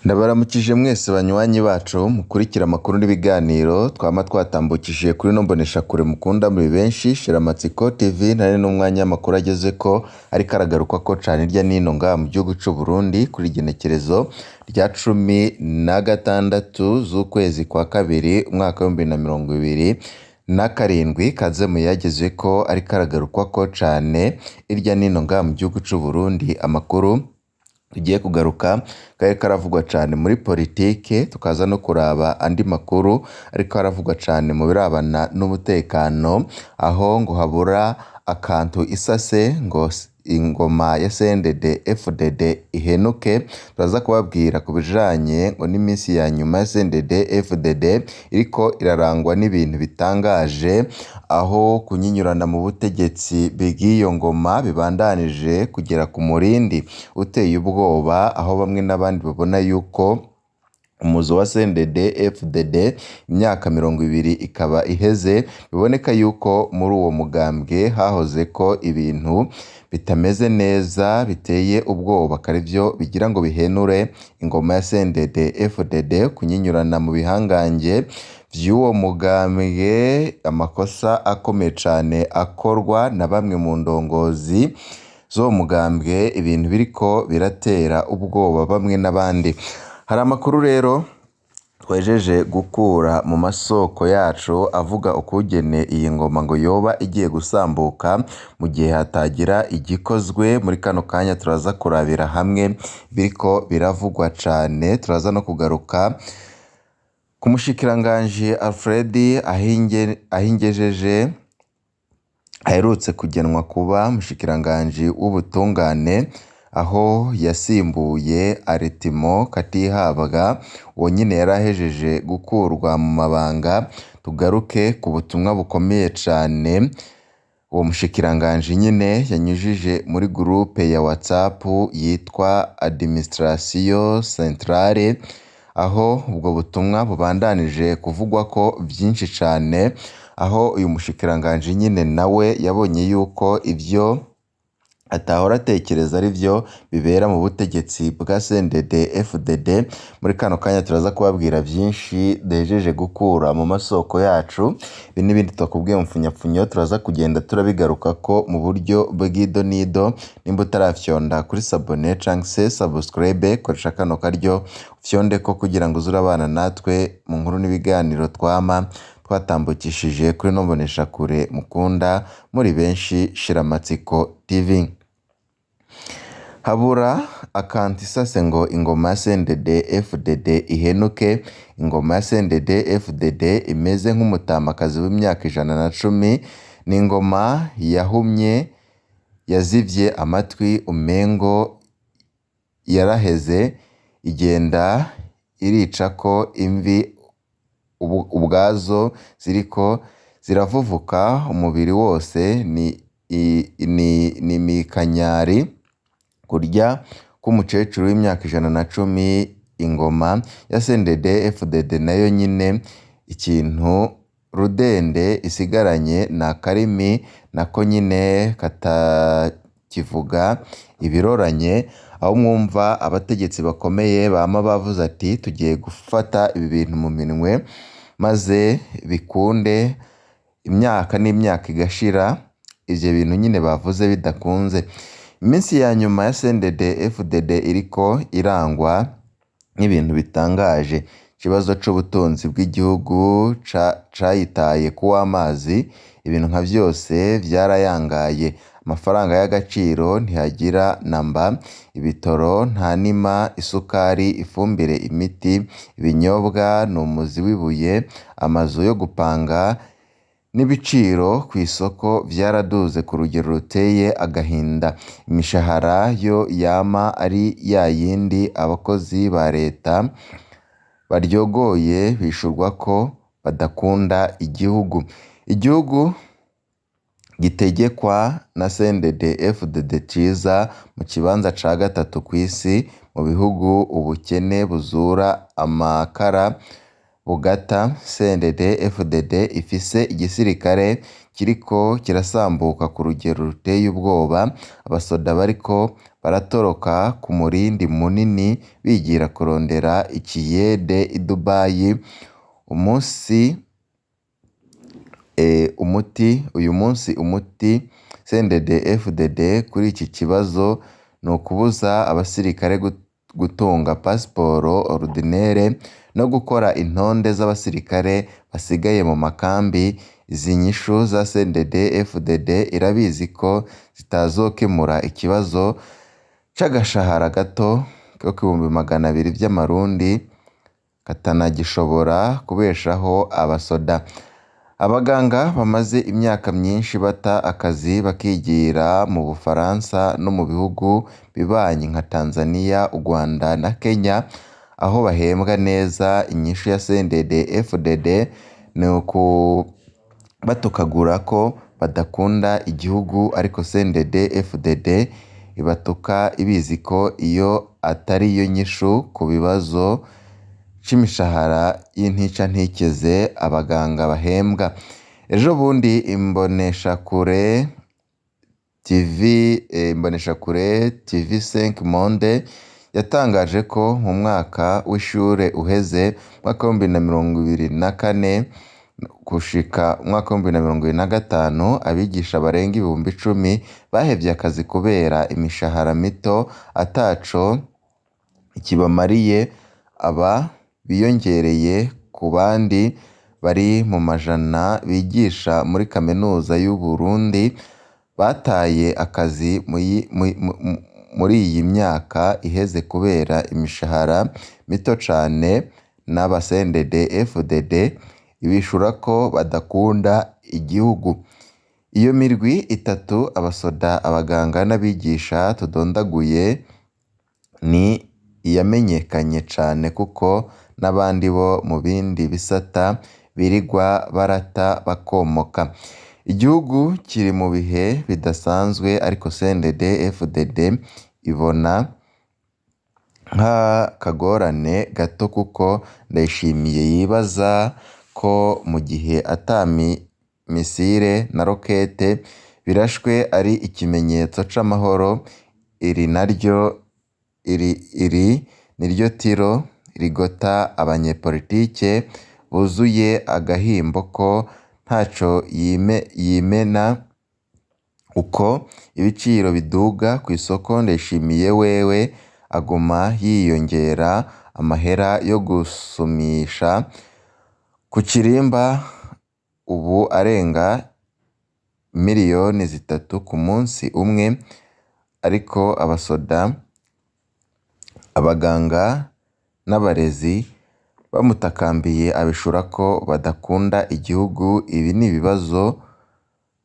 Ndabaramukije mwese banywanyi bacu mukurikira amakuru n'ibiganiro twama twatambukishije kuri ino mboneshakure mukunda muri benshi Shiramatsiko TV. Ntari n'umwanya w'amakuru agezeko ariko aragarukwako cane hirya n'ino ngaha mu gihugu c'u Burundi kuri igenekerezo rya 16 z'ukwezi kwa kabiri umwaka w'2027. Kaze muyagezeko ariko aragarukwako cane hirya n'ino ngaha mu gihugu c'u Burundi. Amakuru tugiye kugaruka kariko aravugwa cane muri politike, tukaza no kuraba andi makuru ariko aravugwa cane mu birabana n'umutekano, aho ngo habura akantu isase ngo ingoma ya CNDD FDD ihenuke. Turaza kubabwira ku bijanye ngo n'iminsi ya nyuma ya CNDD FDD iriko irarangwa n'ibintu bitangaje, aho kunyinyurana mu butegetsi bw'iyo ngoma bibandanije kugera ku murindi uteye ubwoba, aho bamwe n'abandi babona yuko umuzo wa CNDD FDD imyaka 20 ikaba iheze, biboneka yuko muri uwo mugambwe hahozeko ibintu bitameze neza biteye ubwoba, akarivyo bigira ngo bihenure ingoma ya CNDD FDD. Kunyinyurana mu bihangange vy'uwo mugambwe, amakosa akomeye cane akorwa na bamwe mu ndongozi z'uwo mugambwe, ibintu biriko biratera ubwoba bamwe n'abandi. Hari amakuru rero twejeje gukura mu masoko yacu avuga ukugene iyi ngoma ngo yoba igiye gusambuka mu gihe hatagira igikozwe. Muri kano kanya turaza kurabira hamwe biriko biravugwa cane, turaza no kugaruka ku mushikiranganji Alfred Ahingejeje aherutse kugenwa kuba umushikiranganji w'ubutungane, aho yasimbuye Aritimo Katihabwa, uwo nyene yari ahejeje gukurwa mu mabanga. Tugaruke ku butumwa bukomeye cane uwo mushikiranganji nyene yanyujije muri groupe ya WhatsApp yitwa Administration Centrale, aho ubwo butumwa bubandanije kuvugwako vyinshi cane, aho uyu mushikiranganji nyene nawe yabonye yuko ivyo atahora atekereza arivyo bibera mu butegetsi bwa CNDD FDD. Muri kano kanya turaza kubabwira vyinshi duhejeje gukura mu masoko yacu, ibi n'ibindi twakubwiye mu mfunyapfunyo turaza kugenda turabigarukako mu buryo bw'idonido. Nimba utarafyonda kuri s'abonner canke se subscribe, koresha kano karyo ufyondeko kugira ngo uze urabana natwe mu nkuru n'ibiganiro twama twatambukishije kuri ino mboneshakure mukunda muri benshi Shiramatsiko TV. Habura akantu isase ngo ingoma ya CNDD FDD ihenuke. Ingoma ya CNDD FDD imeze nk'umutamakazi w'imyaka 110, ni ingoma yahumye yazivye amatwi umengo yaraheze, igenda iricako imvi ubwazo ziriko ziravuvuka umubiri wose ni imikanyari kurya k'umukecuru w'imyaka 110. Ingoma ya CNDD FDD nayo nyene ikintu rudende isigaranye ni akarimi nako nyene katakivuga ibiroranye, aho mwumva abategetsi bakomeye bama bavuze ati tugiye gufata ibi bintu mu minwe maze bikunde, imyaka n'imyaka igashira ivyo bintu nyene bavuze bidakunze. Iminsi ya nyuma ya CNDD FDD iriko irangwa n'ibintu bitangaje. Ikibazo c'ubutunzi bw'igihugu cayitaye kuw'amazi, ibintu nka vyose vyarayangaye, amafaranga y'agaciro ntihagira namba, ibitoro nta nima, isukari, ifumbire, imiti, ibinyobwa ni umuzi w'ibuye, amazu yo gupanga n'ibiciro kw'isoko vyaraduze ku rugero ruteye agahinda. Imishahara yo yama ari yayindi, abakozi ba leta baryogoye bishurwa ko badakunda igihugu. Igihugu gitegekwa na CNDD FDD ciza mu kibanza ca gatatu kw'isi mu bihugu ubukene buzura amakara bugata. CNDD FDD ifise igisirikare kiriko kirasambuka ku rugero ruteye ubwoba, abasoda bariko baratoroka ku murindi munini bigira kurondera ikiyede i Dubai. Umunsi umuti uyu munsi umuti CNDD FDD kuri iki kibazo ni ukubuza abasirikare gutunga pasiporo ordinaire no gukora intonde z'abasirikare basigaye mu makambi. Izi nyishu za CNDD FDD irabizi ko zitazokemura ikibazo c'agashahara gato ko 200,000 vy'amarundi katanagishobora kubeshaho abasoda. Abaganga bamaze imyaka myinshi bata akazi bakigira mu Bufaransa no mu bihugu bibanyi nka Tanzania, u Rwanda na Kenya aho bahembwa neza. Inyishu ya CNDD FDD ni ukubatukagura ko badakunda igihugu, ariko CNDD FDD ibatuka ibizi ko iyo atari yo nyishu ku bibazo c'imishahara y'intica ntikize abaganga bahembwa. Ejo bundi imboneshakure TV imboneshakure TV 5 Monde yatangaje ko mu mwaka w'ishure uheze, umwaka wa 2024 gushika umwaka wa 2025, abigisha barenga 10,000 bahevye akazi kubera imishahara mito ataco kibamariye. Aba biyongereye ku bandi bari mu majana bigisha muri kaminuza y'u Burundi bataye akazi muri iyi myaka iheze kubera imishahara mito cane. N'aba CNDD FDD ibishura ko badakunda igihugu. Iyo mirwi itatu, abasoda, abaganga n'abigisha tudondaguye, ni iyamenyekanye cane kuko n'abandi bo mu bindi bisata birigwa barata bakomoka. Igihugu kiri mu bihe bidasanzwe, ariko CNDD FDD ibona nk'akagorane gato kuko Ndayishimiye yibaza ko mu gihe ata misile na rokete birashwe ari ikimenyetso c'amahoro. Iri naryo iri niryo tiro rigota abanyepolitike buzuye agahimbo ko ntaco yimena. Uko ibiciro biduga kw'isoko, Ndayishimiye wewe aguma yiyongera amahera yo gusumisha ku kirimba, ubu arenga 3 miliyoni ku munsi umwe, ariko abasoda, abaganga n'abarezi bamutakambiye abishura ko badakunda igihugu. Ibi n'ibibazo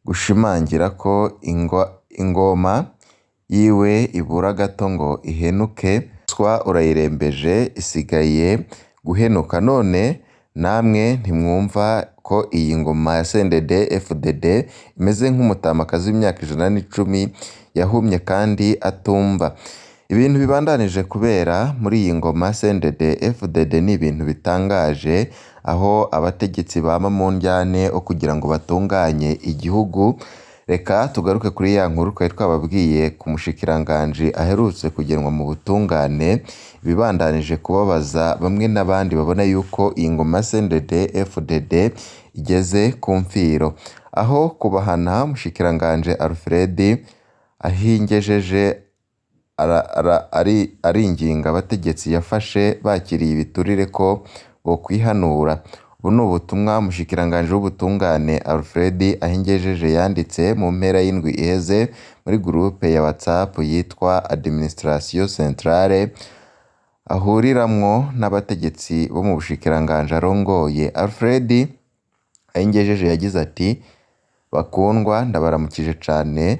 gushimangira ko ingoma yiwe ibura gato ngo ihenuke. Ruswa urayirembeje isigaye guhenuka. None namwe ntimwumva ko iyi ngoma ya CNDD FDD imeze nk'umutamakazi w'imyaka 110 yahumye kandi atumva? Ibintu bibandanije kubera muri iyi ngoma CNDD FDD ni ibintu bitangaje, aho abategetsi bama mu ndyane kugira ngo batunganye igihugu. Reka tugaruke kuri ya nkuru twari twababwiye ku mushikiranganji aherutse kugenwa mu butungane, ibibandanije kubabaza bamwe n'abandi babona yuko iyi ngoma CNDD FDD igeze ku mfiro. Aho kubahana, umushikiranganji Alfred Ahingejeje aringinga abategetsi yafashe bakiriye ibiturire ko bokwihanura. Ubu ni ubutumwa umushikiranganji w'ubutungane Alfred Ahingejeje yanditse mu mpera y'indwi iheze muri groupe ya WhatsApp yitwa Administration Centrale ahuriramwo n'abategetsi bo mu bushikiranganji arongoye. Alfred Ahingejeje yagize ati: "Bakundwa, ndabaramukije cane,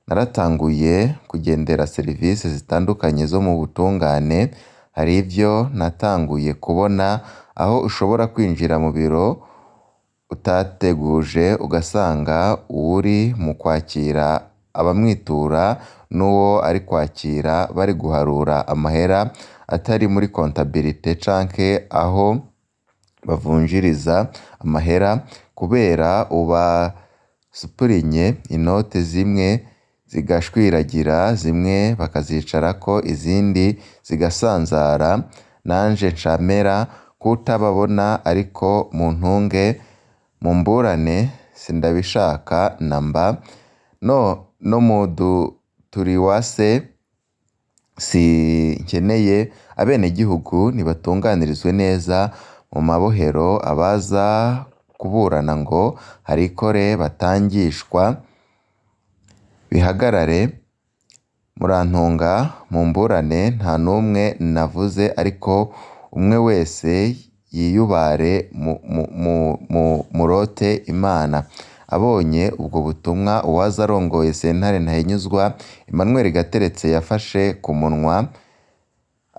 naratanguye kugendera serivisi zitandukanye zo mu butungane, hari ivyo natanguye kubona aho ushobora kwinjira mu biro utateguje ugasanga uwuri mu kwakira abamwitura n'uwo ari kwakira bari guharura amahera atari muri comptabilité canke aho bavunjiriza amahera, kubera ubasupurinye inote zimwe zigashwiragira, zimwe bakazicarako izindi zigasanzara, nanje ncamera kutababona ariko muntunge mumburane sindabishaka namba, no muduturiwase sinkeneye, abenegihugu nibatunganirizwe neza mu mabohero, abaza kuburana ngo harikore batangishwa bihagarare, murantunga mumburane nta numwe navuze ariko umwe wese yiyubare murote Imana. Abonye ubwo butumwa uwaza arongoye sentare Ntahinyuzwa Emmanuel Gateretse yafashe ku munwa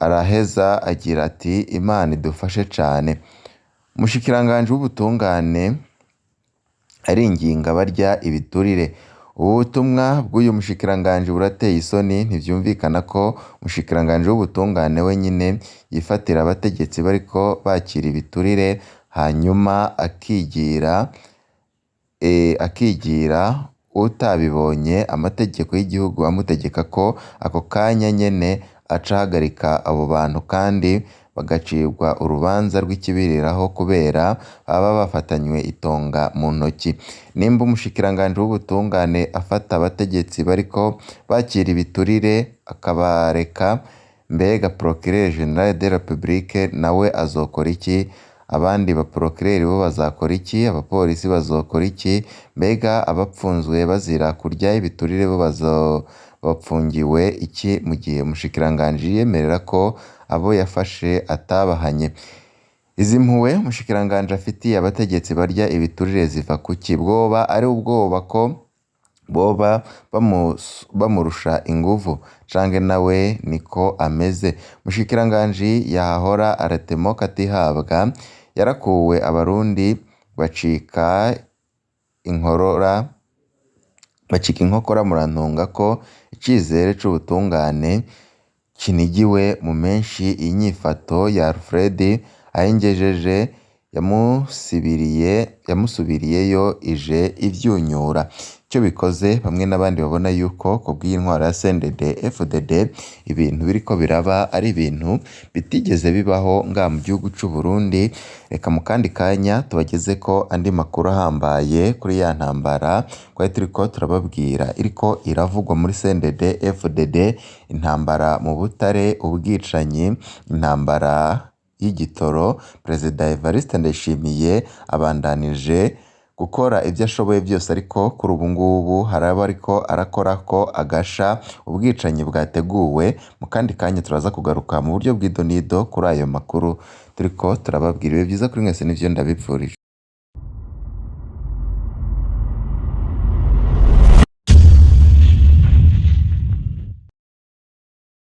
araheza agira ati Imana idufashe cane. Umushikiranganji w'ubutungane aringinga barya ibiturire. Ubu butumwa bw'uyu mushikiranganji burateye isoni, ntivyumvikana ko umushikiranganji w'ubutungane wenyene yifatira abategetsi bariko bakira ibiturire hanyuma akigira uwutabibonye, amategeko y'igihugu amutegeka ko ako kanya nyene aca ahagarika abo bantu kandi bagacirwa urubanza rw'ikibiriraho kubera baba bafatanywe itonga mu ntoki. Nimba umushikiranganji w'ubutungane afata abategetsi bariko bakira ibiturire akabareka, mbega procureur general de la Republique nawe azokora iki? Abandi ba procureur bo bazakora iki? Abapolisi bazokora iki? Mbega abapfunzwe bazira kurya ibiturire bo bapfungiwe iki mu gihe umushikiranganji yiyemerera ko abo yafashe atabahanye? Izi mpuhwe umushikiranganji afitiye abategetsi barya ibiturire ziva kuki? Bwoba ari ubwoba ko boba bamurusha inguvu canke nawe niko ameze? Umushikiranganji yahahora aratemoka atihabwa, yarakuwe abarundi bacika inkokora murantunga ko icizere c'ubutungane kinigiwe mu menshi. Inyifato ya Alfred Ahingejeje yamusubiriyeyo ije ivyunyura. Ico bikoze bamwe n'abandi babona yuko kubw'iyi ntwaro ya CNDD FDD ibintu biriko biraba ari ibintu bitigeze bibaho ngaha mu gihugu c'u Burundi. Reka mu kandi kanya tubagezeko andi makuru ahambaye kuri ya ntambara twari turiko turababwira iriko iravugwa muri CNDD FDD, intambara mu butare, ubwicanyi, intambara y'igitoro. Perezida Evariste Ndayishimiye abandanije gukora ivyo ashoboye vyose, ariko kuri ubu ngubu hari abo ariko arakorako agasha ubwicanyi bwateguwe. Mu kandi kanya turaza kugaruka mu buryo bw'idonido kuri ayo makuru turiko turababwira. Ibihe vyiza kuri mwese nivyo ndabipfurije.